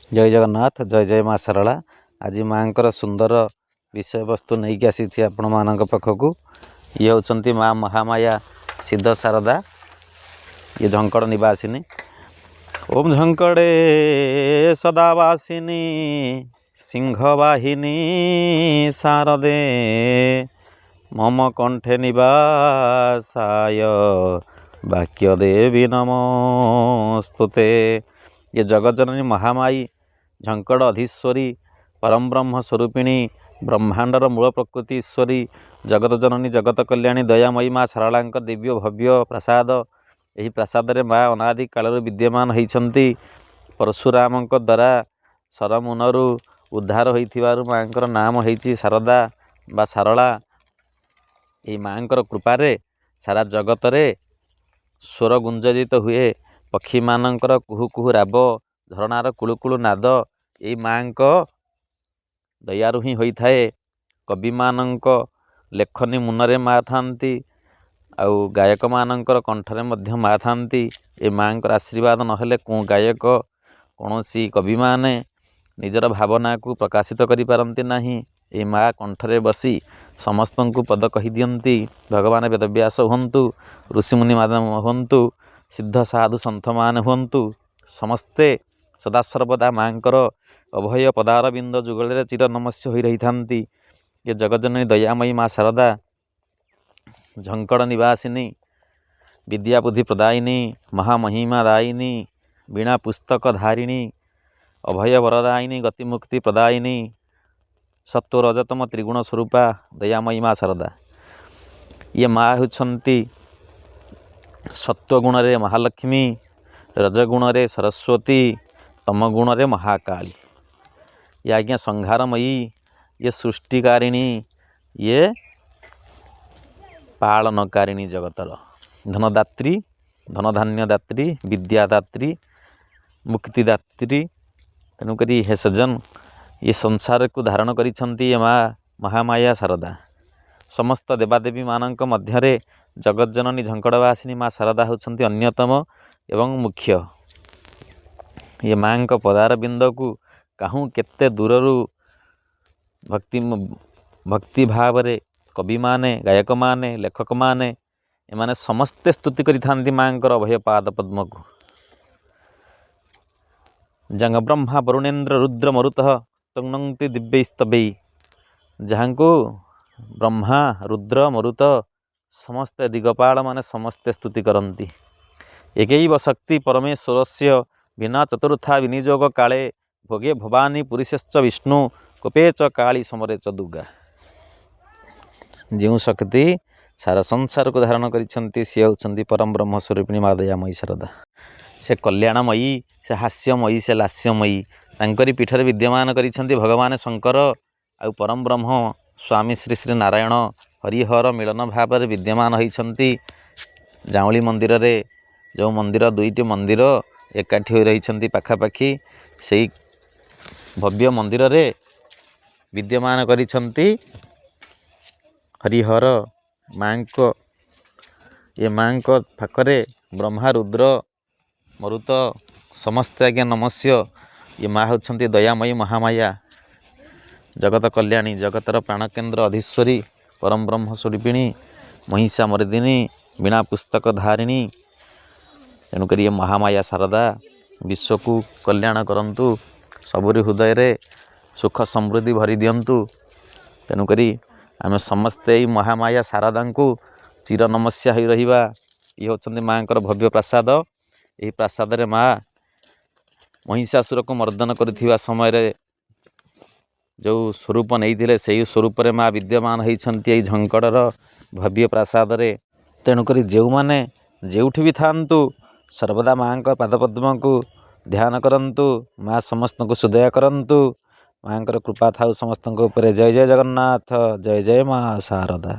ଜୟ ଜଗନ୍ନାଥ, ଜୟ ଜୟ ମା ଶାରଳା। ଆଜି ମାଆଙ୍କର ସୁନ୍ଦର ବିଷୟବସ୍ତୁ ନେଇକି ଆସିଛି ଆପଣମାନଙ୍କ ପାଖକୁ। ଇଏ ହେଉଛନ୍ତି ମା ମହାମାୟା ସିଦ୍ଧ ଶାରଦା, ଇଏ ଝଙ୍କଡ଼ ନିବାସିନୀ। ଓମ୍ ଝଙ୍କଡ଼େ ସଦାବାସିନୀ ସିଂହବାହିନୀ ଶାରଦେ, ମମ କଣ୍ଠେ ନିବାସାୟ ବାକ୍ୟ ଦେବୀ ନମସ୍ତୁତେ। ଇଏ ଜଗତଜନନୀ ମହାମାୟୀ ଝଙ୍କଡ଼ ଅଧୀଶ୍ୱରୀ ପରମବ୍ରହ୍ମ ସ୍ୱରୂପିଣୀ, ବ୍ରହ୍ମାଣ୍ଡର ମୂଳ ପ୍ରକୃତି ଈଶ୍ୱରୀ, ଜଗତ ଜନନୀ ଜଗତ କଲ୍ୟାଣୀ ଦୟାମୟୀ ମା ଶାରଳାଙ୍କ ଦିବ୍ୟ ଭବ୍ୟ ପ୍ରାସାଦ। ଏହି ପ୍ରାସାଦରେ ମା ଅନାଦି କାଳରୁ ବିଦ୍ୟମାନ ହେଇଛନ୍ତି। ପରଶୁରାମଙ୍କ ଦ୍ୱାରା ସରମୁନରୁ ଉଦ୍ଧାର ହୋଇଥିବାରୁ ମାଆଙ୍କର ନାମ ହେଇଛି ଶାରଦା ବା ଶାରଳା। ଏହି ମାଆଙ୍କର କୃପାରେ ସାରା ଜଗତରେ ସ୍ୱର ଗୁଞ୍ଜରିତ ହୁଏ। ପକ୍ଷୀମାନଙ୍କର କୁହୁ କୁହୁ ରାବ, ଝରଣାର କୁଳୁକୁଳୁ ନାଦ ଏଇ ମାଆଙ୍କ ଦୟାରୁ ହିଁ ହୋଇଥାଏ। କବିମାନଙ୍କ ଲେଖନୀ ମୁନରେ ମା ଥାନ୍ତି, ଆଉ ଗାୟକମାନଙ୍କର କଣ୍ଠରେ ମଧ୍ୟ ମା ଥାନ୍ତି। ଏ ମାଆଙ୍କର ଆଶୀର୍ବାଦ ନହେଲେ କେଉଁ ଗାୟକ, କୌଣସି କବିମାନେ ନିଜର ଭାବନାକୁ ପ୍ରକାଶିତ କରିପାରନ୍ତି ନାହିଁ। ଏଇ ମା କଣ୍ଠରେ ବସି ସମସ୍ତଙ୍କୁ ପଦ କହିଦିଅନ୍ତି। ଭଗବାନ ବେଦବ୍ୟାସ ହୁଅନ୍ତୁ, ଋଷିମୁନି ମାନେ ହୁଅନ୍ତୁ, ସିଦ୍ଧ ସାଧୁ ସନ୍ଥମାନେ ହୁଅନ୍ତୁ, ସମସ୍ତେ ସଦାସର୍ବଦା ମାଆଙ୍କର ଅଭୟ ପଦାରବିନ୍ଦ ଯୁଗଳରେ ଚିର ନମସ୍ୟ ହୋଇ ରହିଥାନ୍ତି। ଏ ଜଗତଜନନୀ ଦୟାମୟୀ ମା ଶାରଦା, ଝଙ୍କଡ଼ ନିବାସିନୀ, ବିଦ୍ୟା ବୁଦ୍ଧି ପ୍ରଦାୟିନୀ, ମହାମହିମା ଦାୟିନୀ, ବୀଣା ପୁସ୍ତକ ଧାରିଣୀ, ଅଭୟ ବରଦାୟିନୀ, ଗତିମୁକ୍ତି ପ୍ରଦାୟିନୀ, ସତ୍ୱ ରଜତମ ତ୍ରିଗୁଣ ସ୍ୱରୂପା ଦୟାମୟୀ ମା ଶାରଦା। ଇଏ ମା ହେଉଛନ୍ତି ସତ୍ୱଗୁଣରେ ମହାଲକ୍ଷ୍ମୀ, ରଜଗୁଣରେ ସରସ୍ୱତୀ, ତମ ଗୁଣରେ ମହାକାଳୀ। ଇଏ ଆଜ୍ଞା ସଂହାରମୟୀ, ଇଏ ସୃଷ୍ଟିକାରିଣୀ, ଇଏ ପାଳନକାରିଣୀ, ଜଗତର ଧନଦାତ୍ରୀ, ଧନଧାନ୍ୟ ଦାତ୍ରୀ, ବିଦ୍ୟାଦାତ୍ରୀ, ମୁକ୍ତିଦାତ୍ରୀ। ତେଣୁକରି ହେ ସଜ୍ଜନ, ଏ ସଂସାରକୁ ଧାରଣ କରିଛନ୍ତି ଏ ମା ମହାମାୟା ଶାରଦା। ସମସ୍ତ ଦେବାଦେବୀମାନଙ୍କ ମଧ୍ୟରେ ଜଗତଜନନୀ ଝଙ୍କଡ଼ବାସିନୀ ମା ଶାରଦା ହେଉଛନ୍ତି ଅନ୍ୟତମ ଏବଂ ମୁଖ୍ୟ। ଇଏ ମାଆଙ୍କ ପଦାରବିନ୍ଦକୁ କାହୁଁ କେତେ ଦୂରରୁ ଭକ୍ତି ଭକ୍ତି ଭାବରେ କବିମାନେ, ଗାୟକମାନେ, ଲେଖକମାନେ ଏମାନେ ସମସ୍ତେ ସ୍ତୁତି କରିଥାନ୍ତି ମାଆଙ୍କର ଅଭୟ ପାଦ ପଦ୍ମକୁ। ଜଙ୍ଗ ବ୍ରହ୍ମା ବରୁଣେନ୍ଦ୍ର ରୁଦ୍ର ମରୁତଃ ସ୍ତୁନନ୍ତି ଦିବ୍ୟୈସ୍ତବୈ। ଯାହାଙ୍କୁ ବ୍ରହ୍ମା, ରୁଦ୍ର, ମରୁତ ସମସ୍ତେ ଦିଗପାଳ ମାନେ ସମସ୍ତେ ସ୍ତୁତି କରନ୍ତି। ଏକୈବ ଶକ୍ତି ପରମେଶ୍ୱରସ୍ୟ ବିନା ଚତୁର୍ଥା ବିନିଯୋଗ କାଳେ ଭୋଗେ ଭବାନୀ ପୁରୁଷଶ୍ଚ ବିଷ୍ଣୁ କୋପେ ଚ କାଳୀ ସମରେ ଚ ଦୁର୍ଗା। ଯେଉଁ ଶକ୍ତି ସାରା ସଂସାରକୁ ଧାରଣ କରିଛନ୍ତି, ସିଏ ହେଉଛନ୍ତି ପରମ ବ୍ରହ୍ମ ସ୍ୱରୂପିଣୀ ମା ଦୟାମୟୀ ଶାରଦା। ସେ କଲ୍ୟାଣମୟୀ, ସେ ହାସ୍ୟମୟୀ, ସେ ଲାସ୍ୟମୟୀ। ତାଙ୍କରି ପୀଠରେ ବିଦ୍ୟମାନ କରିଛନ୍ତି ଭଗବାନ ଶଙ୍କର ଆଉ ପରମ ବ୍ରହ୍ମ ସ୍ୱାମୀ ଶ୍ରୀ ଶ୍ରୀ ନାରାୟଣ। ହରିହର ମିଳନ ଭାବରେ ବିଦ୍ୟମାନ ହୋଇଛନ୍ତି ଜାଉଁଳି ମନ୍ଦିରରେ। ଯେଉଁ ମନ୍ଦିର, ଦୁଇଟି ମନ୍ଦିର ଏକାଠି ହୋଇ ରହିଛନ୍ତି ପାଖାପାଖି, ସେଇ ଭବ୍ୟ ମନ୍ଦିରରେ ବିଦ୍ୟମାନ କରିଛନ୍ତି ହରିହର ମାଙ୍କ। ଏ ମାଙ୍କ ପାଖରେ ବ୍ରହ୍ମା, ରୁଦ୍ର, ମରୁତ ସମସ୍ତେ ଆଜ୍ଞା ନମସ୍ୟ। ଏ ମା ହେଉଛନ୍ତି ଦୟାମୟୀ ମହାମାୟା, ଜଗତ କଲ୍ୟାଣୀ, ଜଗତର ପ୍ରାଣକେନ୍ଦ୍ର ଅଧୀଶ୍ୱରୀ, ପରମ ବ୍ରହ୍ମ ସ୍ୱରୂପିଣୀ, ମହିଷା ମର୍ଦିନୀ, ବୀଣା ପୁସ୍ତକ ଧାରିଣୀ। ତେଣୁକରି ଏ ମହାମାୟା ଶାରଦା ବିଶ୍ୱକୁ କଲ୍ୟାଣ କରନ୍ତୁ, ସବୁରି ହୃଦୟରେ ସୁଖ ସମୃଦ୍ଧି ଭରି ଦିଅନ୍ତୁ। ତେଣୁକରି ଆମେ ସମସ୍ତେ ଏଇ ମହାମାୟା ଶାରଦାଙ୍କୁ ଚିର ନମସ୍ୟା ହୋଇ ରହିବା। ଇଏ ହେଉଛନ୍ତି ମାଆଙ୍କର ଭବ୍ୟ ପ୍ରାସାଦ। ଏହି ପ୍ରାସାଦରେ ମା ମହିଷାସୁରକୁ ମର୍ଦ୍ଦନ କରୁଥିବା ସମୟରେ ଯେଉଁ ସ୍ୱରୂପ ନେଇଥିଲେ, ସେଇ ସ୍ୱରୂପରେ ମା ବିଦ୍ୟମାନ ହେଇଛନ୍ତି ଏଇ ଝଙ୍କଡ଼ର ଭବ୍ୟ ପ୍ରାସାଦରେ। ତେଣୁକରି ଯେଉଁମାନେ ଯେଉଁଠି ବି ଥାଆନ୍ତୁ, ସର୍ବଦା ମାଆଙ୍କ ପାଦପଦ୍ମକୁ ଧ୍ୟାନ କରନ୍ତୁ। ମା ସମସ୍ତଙ୍କୁ ସୁଦୟା କରନ୍ତୁ। ମାଆଙ୍କର କୃପା ଥାଉ ସମସ୍ତଙ୍କ ଉପରେ। ଜୟ ଜୟ ଜଗନ୍ନାଥ, ଜୟ ଜୟ ମା ଶାରଦା।